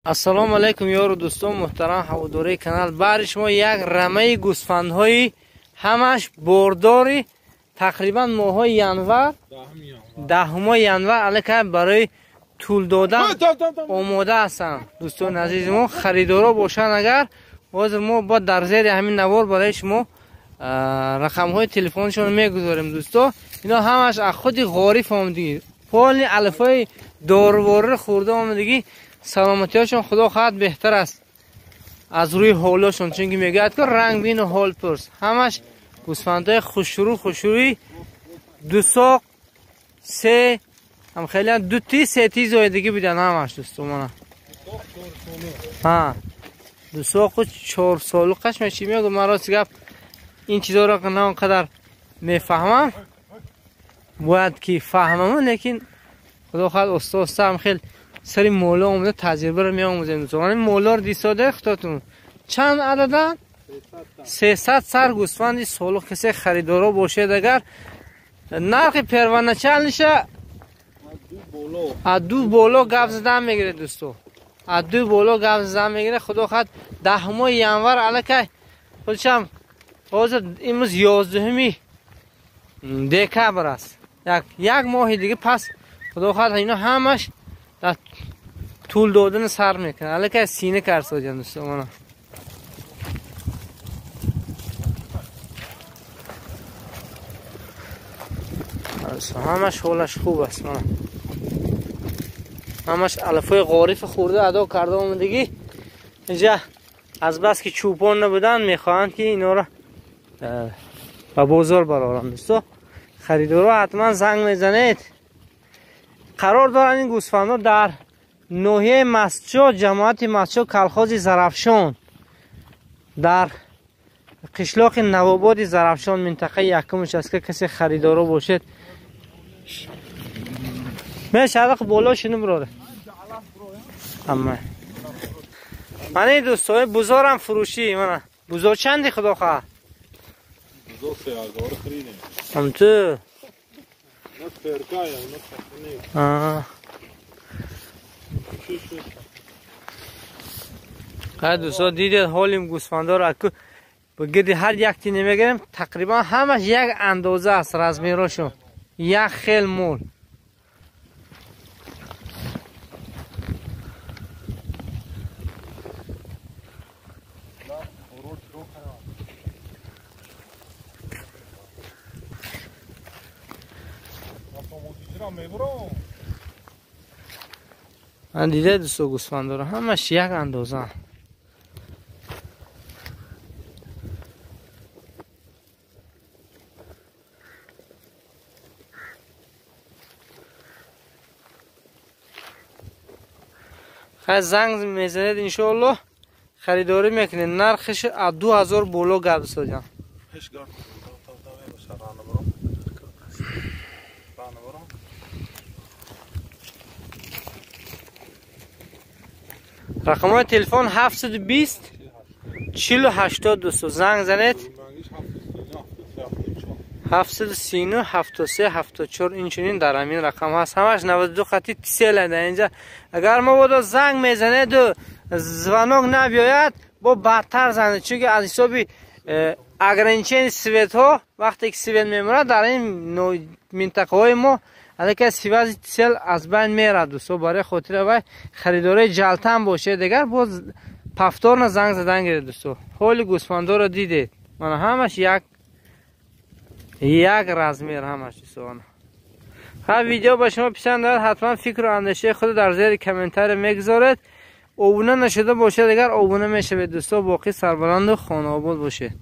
Ассалому алайкум ёру дӯстон муҳтарам ҳаводораи канал. Баҳри шумо як рамаи гӯсфандҳои ҳамаш бордори тақрибан моҳҳои январ, даҳумои январ аллакай барои тӯл додан омода ҳастанд. Дӯстони азизи мо, харидоро бошанд агар, ҳозир мо бояд дар зери ҳамин навор барои шумо рақамҳои телефоншон мегузорем. Дӯсто, ино ҳамаш аз худи Ғориф омадагӣ, полни алифҳои дорувориро хӯрда омадагӣ. Саломатиҳошон худо хоҳад беҳтар аст аз рӯи ҳолошон, чунки мегӯяд ки ранг бину ҳол пурс. Ҳамаш гӯсфандҳои хушрӯ хушрӯи ду соқ се ҳам хеле ду ти се ти зоидагӣ буданд ҳамаш дӯсто. Мана ҳа ду соқу чор солу қашма чӣ мегӯ, ман рости гап ин чизоро на он қадар мефаҳмам, бояд ки фаҳмам, лекин худо хоҳад оста оста ҳам хел сари мола омада таҷрибаро меомӯзем. Дӯстон, моларо дисода худотун чанд ададан? 300 сар гӯсфанди солуқ. Касе харидоро бошед агар, нархи первоначалниша аз ду боло гап задан мегиред дӯсто, аз ду боло гап задан мегиред. Худо хоҳад даҳумои январ аллакай худшам ҳозир имрӯз 11 декабр аст, як моҳи дига пас худо хоҳад ино ҳамаш дар тӯл додани сар мекунад. Аллакай сина карсоҷан дӯсто. Мана ҳамаш ҳолаш хуб аст. Мана ҳамаш алафҳои Ғорифи хӯрда адо карда омадагӣ. Инҷа аз бас ки чӯпон набуданд, мехоҳанд ки инора ба бозор бароранд. Дӯсто, харидоро ҳатман занг мезанед. Қарор доранд ин гӯсфандҳо дар ноҳияи Мастчо, ҷамоати Мастчо, колхози Зарафшон, дар қишлоқи Навободи Зарафшон, минтақаи якумш аст. Ки касе харидоро бошед, мешавад боло шуну бироре. Амма мана дӯстои бузорам фурӯшӣ. Мана бузор чанди худо хоҳад? Бузор 3000 харидем. Ҳамту хай дӯсто, дидед ҳолим гӯсфандоро. Аку ба гирди ҳар як ти намегирем, тақрибан ҳамаш як андоза аст, размерошон як хел мол. Ман дида дӯсто гӯсфандоро ҳамаш як андоза. Хай занг мезанед, иншоаллоҳ харидорӣ мекунед. Нархиш аз 2000 боло гап созам. Рақамҳои телефон 720 40 80 дӯсто, занг занед. 739 73 74 инчунин дар ҳамин рақам ҳаст. Ҳамаш 92 хати тисела дар инҷа. Агар мабодо занг мезанеду звонок набиёяд, бо бадтар занед, чунки аз ҳисоби ограничени светҳо вақте ки свет мемонад дар ин минтақаҳои мо, аллакай связи тисел аз байн мерад дӯсто. Барои хотира вай харидораи ҷалтан бошед дигар, боз повторно занг задан гиред дӯсто. Ҳоли гӯсфандоро дидед, мана ҳамаш як як размер ҳамаш дӯсто. Ҳа видео ба шумо писанд дорад, ҳатман фикру андешаи худро дар зери комментария мегузоред. Обуна нашуда бошед агар, обуна мешавед дӯсто. Боқӣ сарбаланду хонаобод бошед.